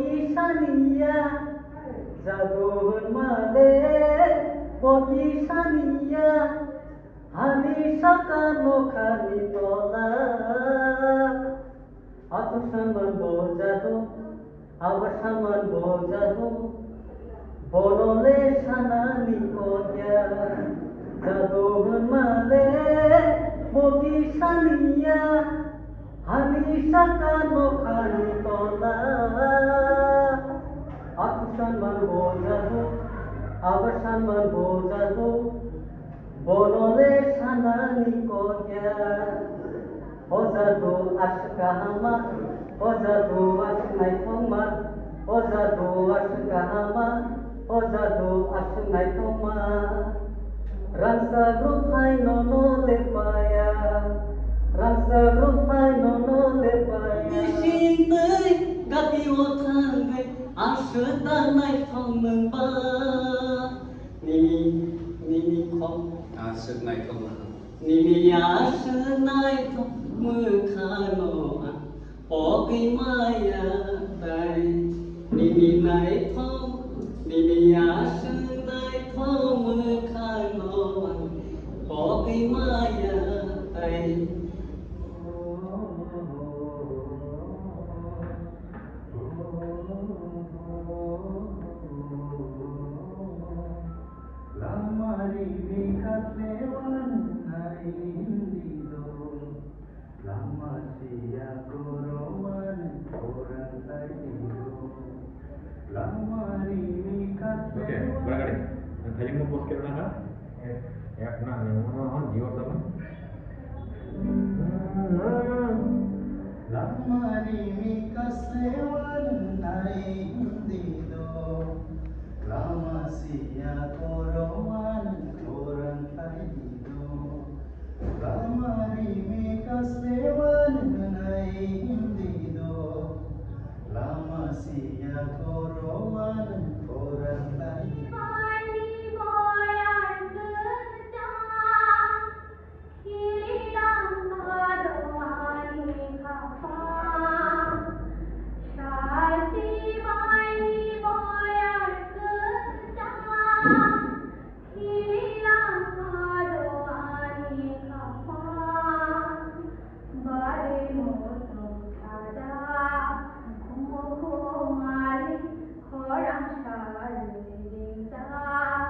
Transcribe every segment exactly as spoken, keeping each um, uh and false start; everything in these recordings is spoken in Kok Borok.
Kisaniya, jadu hwnma le bo kisaniya, hani saka nokhani tola. Athuk sanman bo jadu, abo sanman bo jadu, bono le sanani kokya. Jadu hwnma le bo kisaniya, hani saka nokhani tola. Athuk sanman bo jadu, abo sanman bo jadu, bono le sanani kokya. O jadu aswk kahama, o jadu aswk naithokma, o jadu aswk kahama, o jadu aswk naithokma. Rangchak rwphai nono lepaya, rangchak rwphai nono lepaya. Bising tei gati o thangwi aswk da naithok nwng ba. Nini, nini khok. Aswk naithok nwng. Nini aswk naithok mwkhano ang pogwi maya tai. Nini naithok, nini aswk naithok mwkhano ang pogwi maya tai. Lamari bikasle wan hai hindi do. Lama siya korowan orang tadi do. Lamari bikasle. Oke, wan. Barangkali. Yang tadi mau bos kira nak? Ya, nah, yang mana? Oh, jiwa sama. Lamari bikasle wan hai hindi do. Lama siya korowan orang tadi do. Lamari bikasle wan hai hindi do. Lama siya korowan orang tadi. Bare motom thada, khumukho mali, khorang sari ringjak,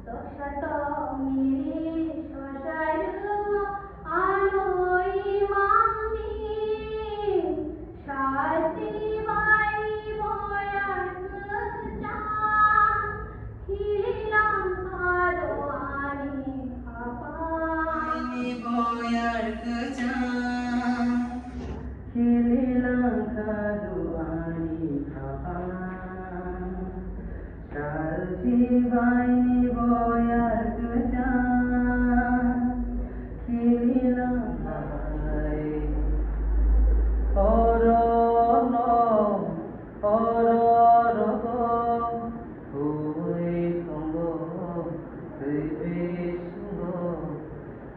toksa tokmili sosairwng ano imangni, sasti bai boyar kwchang. Khililang kha do ani khaphang. Ani boyar kwchang. Khililang kha do ani khaphang. Salchi baini boyar kwchang. Khililang hai. Oro no. Oro rogo huwi tongo, twi bisingo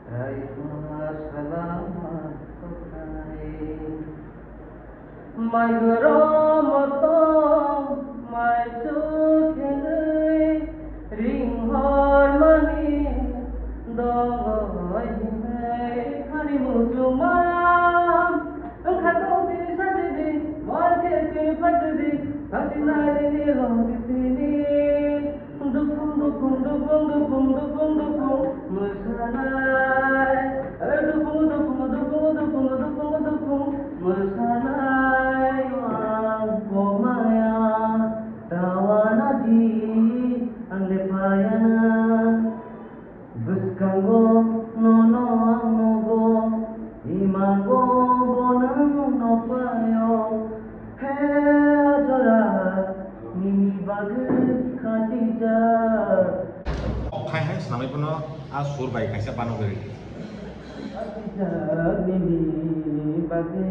raima salama kothai. Mai goro motom mai sukhenwi ringhormani dongo hinwi khani muchungma. Wngkha tongtwi sajidi, moyarkhe twi phaijidi, thangsinai nini longkisini. Dupung, dupung, dupung, dupung, dupung, dupung, mwsanai. Dupung, dupung, dupung, dupung, dupung, dupung, mwsanai. Ang pokmaya, tawana di, ang le phayana. Bwskango nono ang nugo, imango bo nwng nokhlaio. He jora nini bagwi khatijak. Khai hai swnamwi phano a sur bai kaisa bano gari. Khatijak nini bagwi.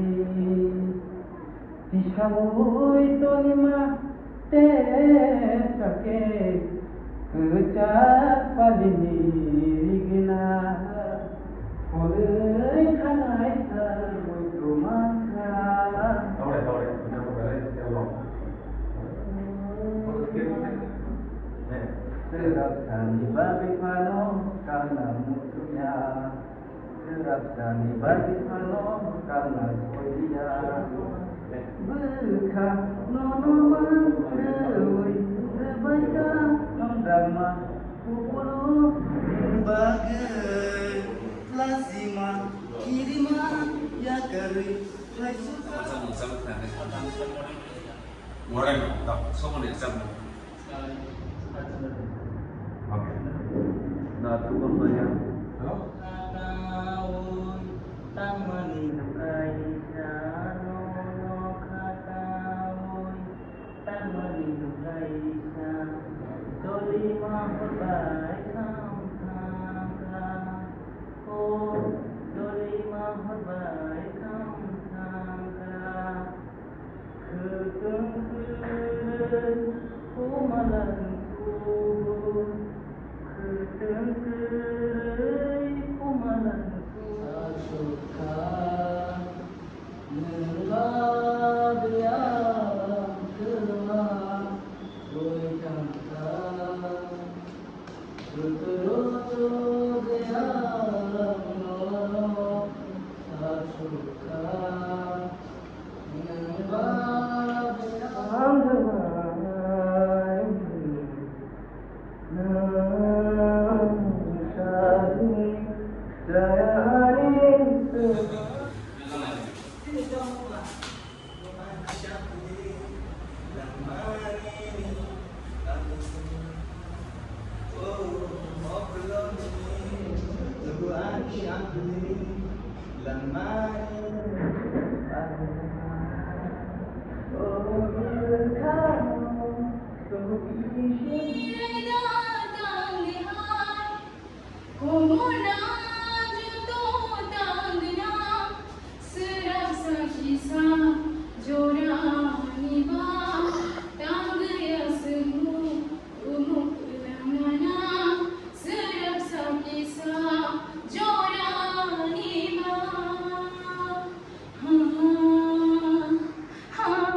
Tisaui tonima te sake kwchak palini rigina koloi khanai kha muitu mankha. Taure, taure, ina ko belai selo. Rajani bagwi phano kana soiya. Bwkha nono manrwi rwbaikha hamjakma kuphuru bagwi lasima kirima yakarwi phaisukha. Moreno, da, someone example. Okay. Na, tu kon maya. Hello? Tangmani kaisa, no, no, khatawi. Tangmani kaisa, doli ma horbai kham thangkha. O, doli ma horbai kham thangkha. Khwtwng kwrwi komalang kubu, khwtwng kwrwi komalang kubu. Aswk kha nwng ba biyang kwma oi tang kha. Kumuna juto tangna, srapsa kisa jorani ba tangya swngo, umuk langana, srapsa kisa jorani ba. Ha, ha.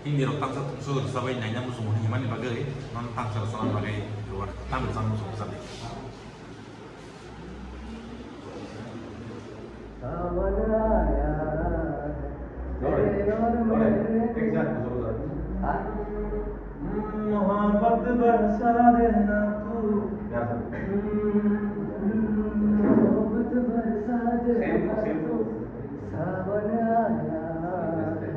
Hindi rok tangsa tungsu rwchapwi naina muchungo hinmani bagwi, nono tangsa rwchapna bagwi rwar tamo chang muchungo rwchapdi. मोहब्बत बरसा देना तू। मोहब्बत बरसा देना तू। सावन आया है,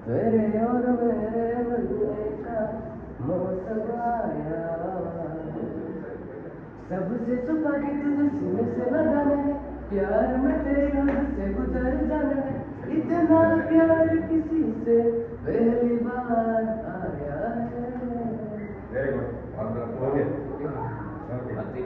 तेरे और मेरे मिलने का मौसम आया है। सबसे छुपा के तुझे सीने से लगाना है, प्यार में तेरे हद से गुजर जाना है, इतना प्यार किसी से पहली बार आया है। Very good. Wonderful. Okay. Okay.